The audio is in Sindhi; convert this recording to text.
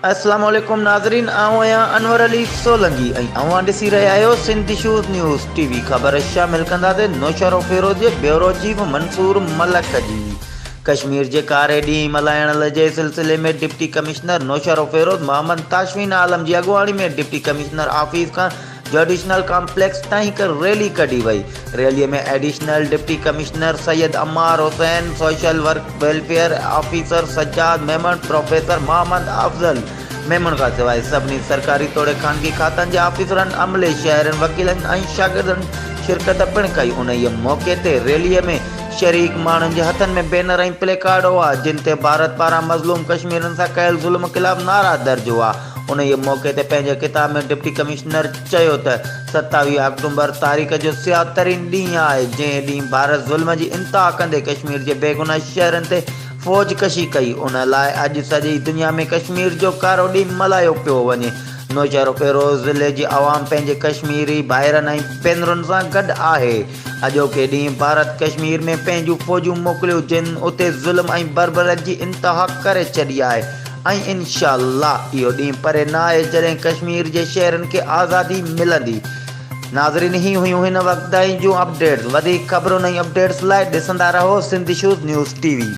اسلام عليڪم ناظرين آئون آهيان انور علي سولنگي ۽ اوهان ڏسي رهيا آهيو Sindh issues news T V خبر شامل ڪنداسين نوشهروفيروز جي بيورو چيف منصور ملڪ جي ڪشمير جي ڪاري ڏينهن ملهائڻ جي سلسلي ۾ ڊپٽي ڪمشنر نوشهروفيروز محمد تاشفين عالم جي اڳواڻي ۾ ڊپٽي ڪمشنر آفيس کان جوڊيشنل ڪامپليڪس تائين هڪ ريلي ڪڍي وئي. Rally ۾ additional deputy commissioner Syed Ammar Hussain, social work welfare officer Sajjad Memon, professor Muhammad Afzal Memon کان سواء سڀني سرڪاري توڙي خانگي کاتن جي آفيسرن، عملي، شهرين، وڪيلن ۽ شاگردن شرڪت پڻ ڪئي. انهيء موقعي تي ريلي ۾ شريڪ ماڻهن جي هٿن ۾ بينر ۽ پلي ڪارڊ هئا، جن تي ڀارت پاران مظلوم ڪشميرين سان ڪيل ظلم خلاف نعرا درج هئا. انهيء موقعي تي پنهنجي خطاب ۾ ڊپٽي ڪمشنر چيو ته 27 آڪٽومبر تاريخ جو سياه ترين ڏينهن آهي، جنهن ڏينهن ڀارت ظلم جي انتها ڪندي ڪشمير جي بيگناهه شهرين تي فوج ڪشي ڪئي، ان لاء اڄ سڄي دنيا ۾ ڪشمير جو ڪارو ڏينهن ملهايو پيو وڃي. نوشهروفيروز ضلعي جي عوام پنهنجي ڪشميري ڀائرن ۽ ڀينرن سان گڏ آهي. اڄوڪي ڏينهن ڀارت ڪشمير ۾ پنهنجون فوجون موڪليون جن اتي ظلم ۽ بربريت جي انتها ڪري ڇڏي آهي ۽ انشاء الله اهو ڏينهن پري نه آهي جڏهن ڪشمير جي شهرين کي آزادي ملندي. ناظرين هي هيون هن وقت تائين جون اپڊيٽس وڌيڪ خبرن ۽ اپڊيٽس لاء ڏسندا رهو Sindh issues news T V.